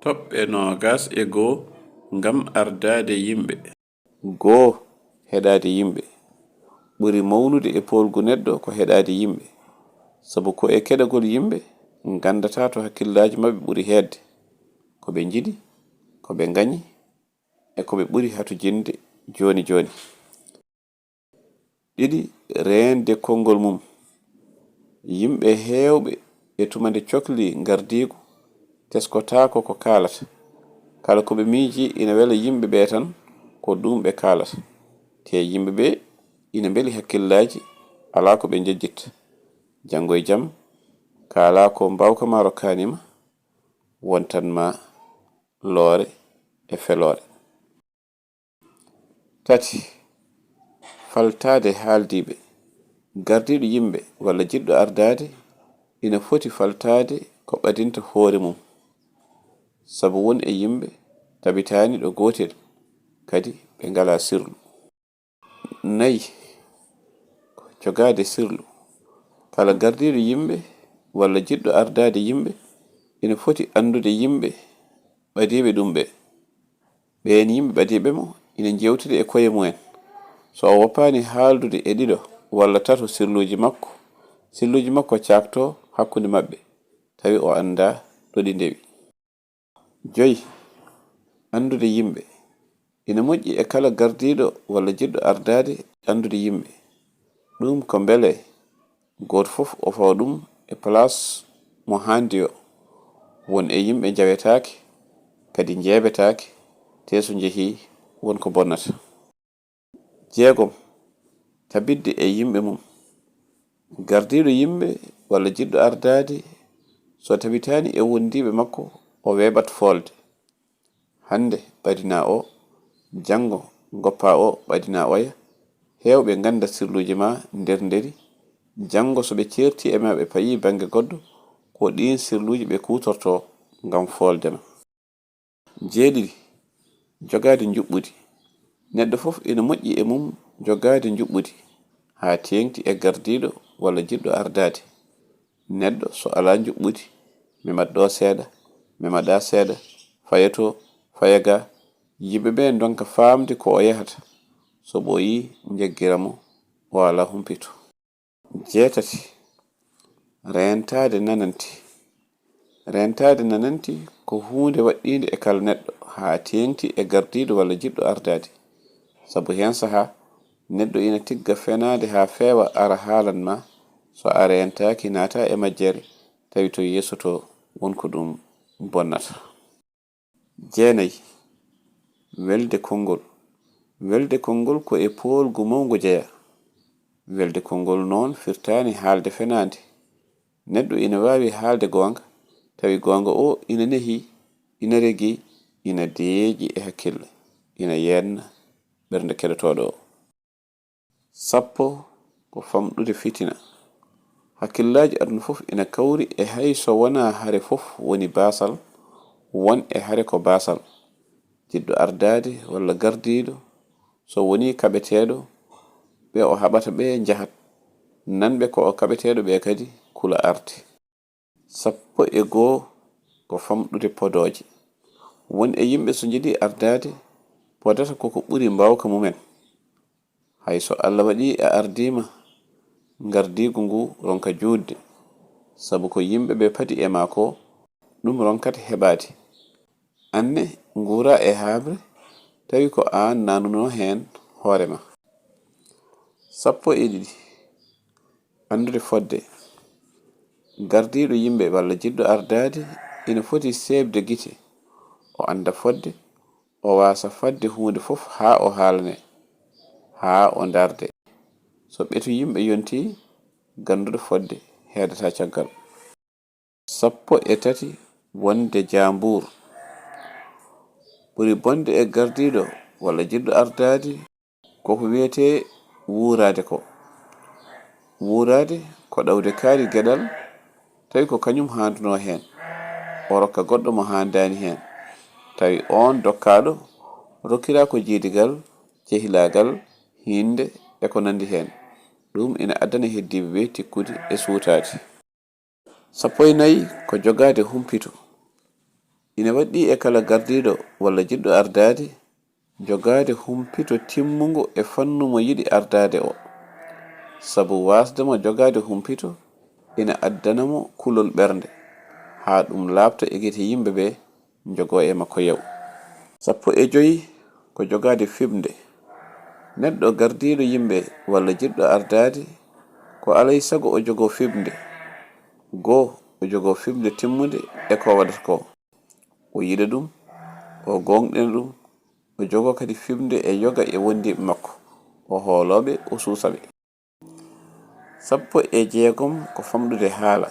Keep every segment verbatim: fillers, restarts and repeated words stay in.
Toɓɓe noogas e goo ngam ardaade yimɓe. Goo, heɗaade yimɓe. Ɓuri mawnude e poolgu neɗɗo ko heɗaade yimɓe. Sabu ko e keɗagol yimɓe nganndataa to hakkillaaji maɓɓe ɓuri heedde, ko ɓe njiɗi, ko ɓe ngañi, e ko ɓe ɓuri hatojinde jooni jooni. Ɗiɗi, reende konngol mum. Yimɓe heewɓe e tuma nde cokli ngardiigu, teskotaako ko kaalata. Kala ko ɓe miiji ina wela yimɓe ɓee tan, ko ɗum ɓe kaalata. Te yimɓe ɓee ina mbeli hakkillaaji, alaa ko ɓe njejjita. Janngo e jam, kaalaa ko mbaawka maa rokkaani ma, wontan ma loore e feloore. Tati, faltaade haaldiiɓe. Gardiiɗo yimɓe walla jiɗɗo ardaade ina foti faltaade ko ɓadinta hoore mum. Sabu won e yimɓe tabitaani ɗo gootel, kadi ɓe ngalaa sirlu. Nayi, ko jogaade sirlu. Kala gardiiɗo yimɓe walla jiɗɗo ardaade yimɓe ina foti anndude yimɓe ɓadiiɓe ɗum ɓee. Ɓeen yimɓe ɓadiiɓe mo ina njeewtida e koye mumen. So o woppaani haaldude e ɗiɗo walla tato sirluuji makko, sirluuji makko caaktoo hakkunde maɓɓe, tawi o anndaa ɗo ɗi ndewi. Joyi, anndude yimɓe. Ina moƴƴi e kala gardiiɗo walla jiɗɗo ardaade anndude yimɓe. Ɗum ko mbele gooto fof o fawa ɗum e place mo haandi o. Won e yimɓe njawetaake, kadi njeebetaake, te so njehii won ko bonnata. Jeegom, tabitde e yimɓe mum. Gardiiɗo yimɓe walla jiɗɗo ardaade, so tabitaani e wondiiɓe makko, o weeɓat foolde. Hannde ɓadinaa o, janngo ngoppaa o, ɓadinaa oya. Heewɓe ngannda sirluuji ma nder nderi. Janngo so ɓe ceertii e ma, ɓe payii bannge goɗɗo, ko ɗiin sirluuji ɓe kuutortoo ngam foolde ma. Jeeɗiɗi, jogaade njuɓɓudi. Neɗɗo fof ina moƴƴi e mum jogaade njuɓɓudi, haa teeŋti e gardiiɗo walla jiɗɗo ardaade. Neɗɗo so alaa njuɓɓudi, memat ɗo seeɗa, memat ɗa seeɗa, faya to, faya ga, yimɓe ɓe ndonka faamde ko o yahata. So ɓooyii, njaggira mo, o alaa humpito. Jeetati, reentaade nananti. Reentaade nananti ko huunde waɗɗiinde e kala neɗɗo, haa teeŋti e gardiiɗo walla jiɗɗo ardaade. Sabu heen sahaa, neɗɗo ina tigga fenaande haa feewa, ara haalan ma, so a reentaaki, naata e majjere, tawi to yeeso to won ko ɗum bonnata. Jeenayi, welde konngol. Welde konngol ko e poolgu mawngu jeyaa. Welde konngol noon firtaani haalde fenaande. Neɗɗo ina waawi haalde goonga, tawi goonga o ina nehii, ina regii, ina deeƴi e hakkille, ina yeenna ɓernde keɗotooɗo o. Sappo, ko famɗude fitina. Hakkillaaji aduna fof ina kawri e hay so wonaa hare fof woni baasal, won e hare ko baasal. Jiɗɗo ardaade walla gardiiɗo, so wonii kaɓeteeɗo, ɓe o haɓata ɓe njahat. Nanɓe ko o kaɓeteeɗo ɓe kadi kula arde. Sappo e goo, ko famɗude podooje. Won e yimɓe so njiɗii ardaade, podata ko ko ɓuri mbaawka mumen. Hay so Alla waɗii a ardiima, ngardiigu ngu ronka juutde, sabu ko yimɓe ɓe padi e maa ko, ɗum ronkata heɓaade. Aan ne nguuraa e haaɓre, tawi ko aan naanunoo heen hoore ma. Sappo e ɗiɗi, anndude fotde. Gardiiɗo yimɓe walla jiɗɗo ardaade ina foti seeɓde gite, o annda fotde, o waasa fotde huunde fof haa o haalanee, haa o ndaarde. So ɓetu yimɓe yontii, gannduɗo fotde heedataa caggal. Sappo e tati, wonde jaambuur. Ɓuri bonde e gardiiɗo walla jiɗɗo ardaade ko ko wiyetee wuuraade ko. Wuuraade ko ɗawde kaari geɗal, tawi ko kañum haandunoo heen, o rokka goɗɗo mo haandaani heen, tawi oon dokkaaɗo rokkiraa ko jeydigal, jehilaagal, hiinde e ko nanndi heen. Ɗum ina addana heddiiɓe ɓe tikkude e suutaade. Sappo e nayi, ko jogaade humpito. Ina waɗɗii e kala gardiiɗo walla jiɗɗo ardaade jogaade humpito timmungo e fannu mo yiɗi ardaade o, sabu waasde mo jogaade humpito ina addana mo kulol ɓernde, haa ɗum laaɓta e gite yimɓe ɓe njogoo e makko yaw. Sappo e joy ko jogaade fiɓnde. Neɗɗo gardiiɗo yimɓe walla jiɗɗo ardaade, ko alay sago o jogoo fiɓnde. Goo, o jogoo fiɓnde timmunde e ko waɗata ko. O yiɗa ɗum, o gooŋɗina ɗum, o jogoo kadi fiɓnde e yoga e wondiiɓe makko, o hooloo ɓe, o suusa ɓe. Sappo e jeegom ko famɗude haala.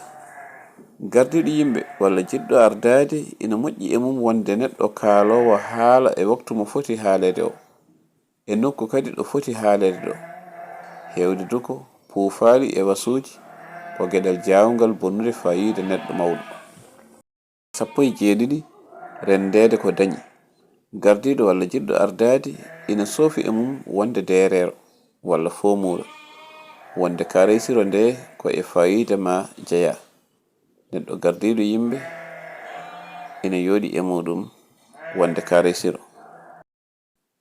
Gardiiɗo yimɓe walla jiɗɗo ardaade ina moƴƴi e mum wonde neɗɗo kaaloowo haala e waktu mo foti haaleede o, e nokku kadi ɗo foti haaleede ɗo. Heewde duko, puufaali e wasuuji ko geɗal jaawngal bonnude faayiida neɗɗo mawɗo. Sappo e jeeɗiɗi, renndeede ko dañi. Gardiiɗo walla jiɗɗo ardaade ina soofi e mum wonde deereero walla foomuura, wonde karaysiro nde ko e faayiida ma jeyaa. Neɗɗo gardiiɗo yimɓe ina yooɗi e muɗum wonde karaysiro.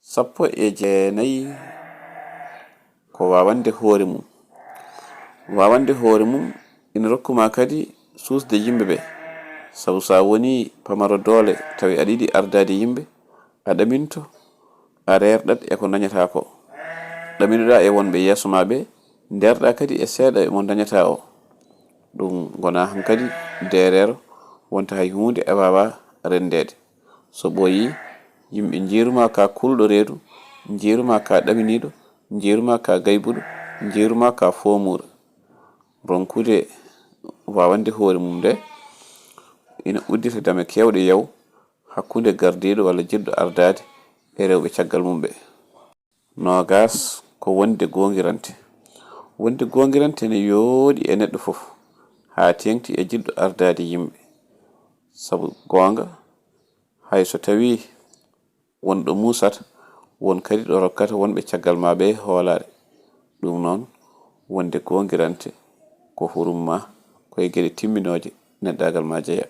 Sappo e jeenayi ko waawande hoore mum. Waawande hoore mum ina rokku ma kadi suusde yimɓe ɓe, sabu so a wonii pamaro doole tawi aɗa yiɗi ardaade yimɓe, a ɗaminto, a reerɗat e ko ndañataa ko. Ɗaminoɗaa e wonɓe yeeso ma ɓe, ndeerɗaa kadi e seeɗa e mo ndañataa o. Ɗum ngonaa hankadi deereero wonta hay huunde a waawaa renndeede. So ɓooyii, yimɓe njiiru ma ka kulɗo reedu, njiiru ma ka ɗaminiiɗo, njiiru ma ka gaybuɗo, njiiru ma ka foomuura. Ronkude waawande hoore mum nde ina uddita dame keewɗe yaw hakkunde gardiiɗo walla jiɗɗo ardaade e rewɓe caggal mum ɓe. Noogas ko wonde goongirante. Wonde goongirante ne yooɗi e neɗɗo fof, haa teeŋti e jiɗɗo ardaade yimɓe. Sabu goonga, hay so tawii won ɗo muusata, won kadi ɗo rokkata wonɓe caggal ma ɓe hoolaare. Ɗum noon, wonde goongirante ko hurum ma, ko e geɗe timminooje neɗɗaagal ma jeyaa.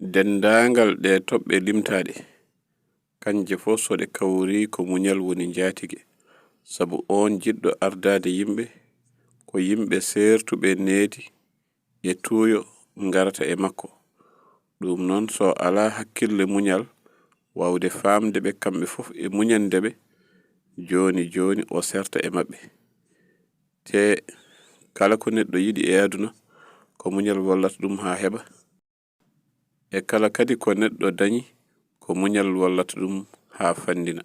Denndaangal ɗee toɓɓe limtaaɗe, kanje fof so ɗe kawrii ko muñal woni njaatige, sabu oon jiɗɗo ardaade yimɓe, ko yimɓe seertuɓe needi e tuuyo ngarata e makko. Ɗum noon, so alaa hakkille muñal, waawde faamde ɓe kamɓe fof e muñande ɓe, jooni jooni o seerta e maɓɓe. Te kala ko neɗɗo yiɗi e aduna, ko muñal wallata ɗum haa heɓa. E kala kadi ko neɗɗo dañi, ko muñal wallata ɗum haa fanndina.